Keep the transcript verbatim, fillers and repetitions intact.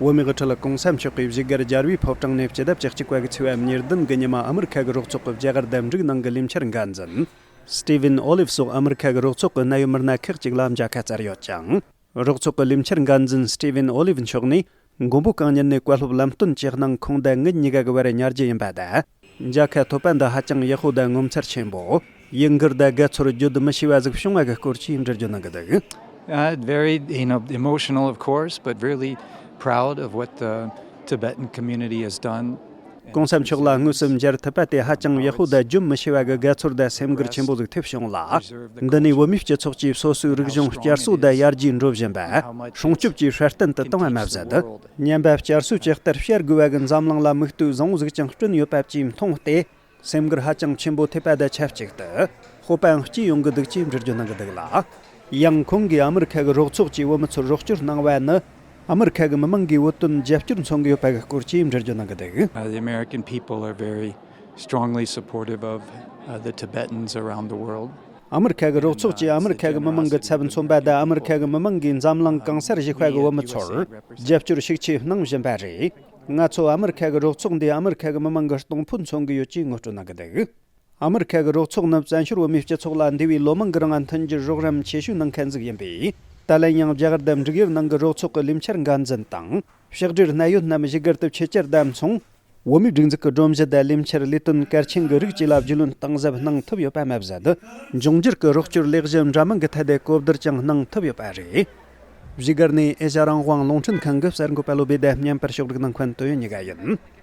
བོད་མིའི་དབུ་ཁྲིད་གོང་ས་མཆོག་གིས་བཞུགས་སྒར་རྒྱལ་བའི་ཕོ་བྲང་ནས་སྤྱི་ཟླ་བཅུ་གཅིག་པ་གི་ཚེས་པ་ཉེར་བདུན་གྱི་ཉི་མ་ཨ་མི་རི་ཁ་གི་རོགས་ཚོགས་ཀྱི་རྒྱ་གར་དང་འབྲུག་ནང་གི་ལས་འཆར་འགན་འཛིན་Stephen Olive སོགས་ཨ་མི་རི་ཁ་གི་རོགས་ཚོགས་ཀྱི་གནད་ཡོད་མི་སྣ་ཁག་ཅིག་ལ་མཇལ་ཁ་བསྩལ་ཡོད་ཅིང་། རོགས་ཚོགས་ཀྱི་ལས་འཆར་འགན་འཛིན་Stephen Olive མཆོག་ནས་མགོན་པོ་གང་ཉིད་ནས་བཀའ་སློབ་ལམ་སྟོན་བཅས་གནང་ཁོང་དང་ངེད་གཉིས་ཀ་གི་བར་ཉར་རྒྱུ་ཡིན་པ་དང་། མཇལ་ཁ་ཐོབ་པ་འདི་ཧ་ཅང་ཡག་པོ་དང་ངོ་མཚར་ཆེན་པོ། ཡུལ་འགུལ་དང་དགའ་ཚོར་བརྗོད་དུ་མི་ཤེས་པ་ཟིག་བྱུང་བ་གི་སྐོར་གྱིས་འགྲེལ་བརྗོད་གནང་གི་འདུག Uh, very, you know, emotional, of course, but really proud of what the Tibetan community has done. གོང་ས་མཆོག་ལ་དངོས་སུ་མཇལ་ཐུབ་པ་དེ་ཧ་ཅང་ཡག་པོ་དང་བརྗོད་མི་ཤེས་པ་གི་དགའ་ཚོར་དང་སེམས་འགུལ་ཆེན་པོ་ཟིག་ཐེབས་བྱུང་ལ། འདི་ནི་བོད་མིའི་སྤྱི་ཚོགས་ཀྱིས་སོ་སོའི་རིག་གཞུང་བསྐྱར་གསོ་དང་ཡར་རྒྱས་འགྲོ་བཞིན་པ་སྲུང་སྐྱོབ་ཀྱིས་སྲ་བརྟན་དུ་བཏང་བ་མ་ཟད། ཉམས་པ་བསྐྱར་གསོའི་ལྕགས་རྟར་བཤར་དགོས་པ་གི་འཛམ་གླིང་ལ་མིག་ལྟོས་བཟང་བོ་ཟིག་ཀྱང་བསྐྲུན་ཡོད་པ་བཅས་མཐོང་སྟེ། སེམས་འགུལ་ཧ་ཅང་ཆེན་པོ་ཐེབས་པ་དང་ཆབས་ཅིག་ཏུ་སྤོབས་པའང་སྐྱེས་ཡོང་གི་འདུག་ཅེས་འགྲེལ་བརྗོད་གནང་གི་འདུག་ལ། ཡང་ཁོང་གིས་ཨ་མི་རི་ཁ་གི་རོགས་ཚོགས་ཀྱིས་བོད་མི་ཚོར་རོགས་སྐྱོར་གནང་བ་ནི་ཨ་མི་རི་ཁ་གི་མི་མང་གིས་བོད་དོན་རྒྱབ་སྐྱོར་མཚོན་གྱི་ཡོད་པ་གི་སྐོར་གྱིས་འགྲེལ་བརྗོད་གནང་གི་འདུག Uh, the American people are very strongly supportive of uh, the Tibetans around the world. ཨ་མི་རི་ཁ་གི་རོགས་ཚོགས་ཀྱིས་ཨ་མི་རི་ཁ་གི་མི་མང་གི་ཚབ་མཚོན་པ་དང་ཨ་མི་རི་ཁ་གི་མི་མང་གིས་འཛམ་གླིང་གང་སར་བཞུགས་པ་གི་བོད་མི་ཚོར་རྒྱབ་སྐྱོར་ཤུགས་ཆེ་གནང་བཞིན་པ་རེད། ང་ཚོ་ཨ་མི་རི་ཁ་གི་རོགས་ཚོགས་འདིས་ཨ་མི་རི་ཁ་གི་མི་མང་གི་གཏོང་ཕོད་མཚོན་གྱི་ཡོད་ཅེས་ངོ་སྤྲོད་གནང་གི་འདུག་ཨ་མི་རི་ཁ་གི་རོགས་ཚོགས་ནི་བཙན་བྱོལ་བོད་མིའི་སྤྱི་ཚོགས་ལ་འདས་པའི་ལོ་མང་གི་རིང་མཐུན་འགྱུར་རོགས་རམ་ཆེ་ཤོས་གནང་མཁན་ཟིག་ཡིན་པས། ད་ལན་ཡང་རྒྱ་གར་དང་འབྲུག་ཡུལ་ནང་གི་རོགས་ཚོགས་ཀྱི་ལས་འཆར་འགན་འཛིན་དང་། ཕྱག་སྦྲེལ་གནད་ཡོད་རྣམས་བཞུགས་སྒར་དུ་ཆེད་བཅར་དང་མཚུངས། བོད་མིའི་སྒྲིག་འཛུགས་ཀྱི་སྒྲོམ་གཞི་དང་ལས་འཆར་ལས་དོན་གལ་ཆེན་གྱི་རིགས་བཅས་ལ་རྒྱུས་ལོན་གཏིང་ཟབ་གནང་ཐུབ་ཡོད་པ་མ་ཟད། འབྱུང་འགྱུར་གྱི་རོགས་སྐྱོར་ལས་གཞི་འདྲ་མང་གི་ཐད་དུ་གོ་བསྡུར་ཀྱང་གནང་ཐུབ་ཡོད་པ་རེད། བཞུགས་སྒར་ནས་ཨེ་ཤ་རང་དབང་རླུང་འཕྲིན་ཁང་གི་གསར་འགོད་པ་བློ་བྷེ་དང་བརྙན་པར་ཕྱོགས་སྒྲིག་གནང་མཁན་དོན་ཡོད་གཉིས་ཀ་ཡིན།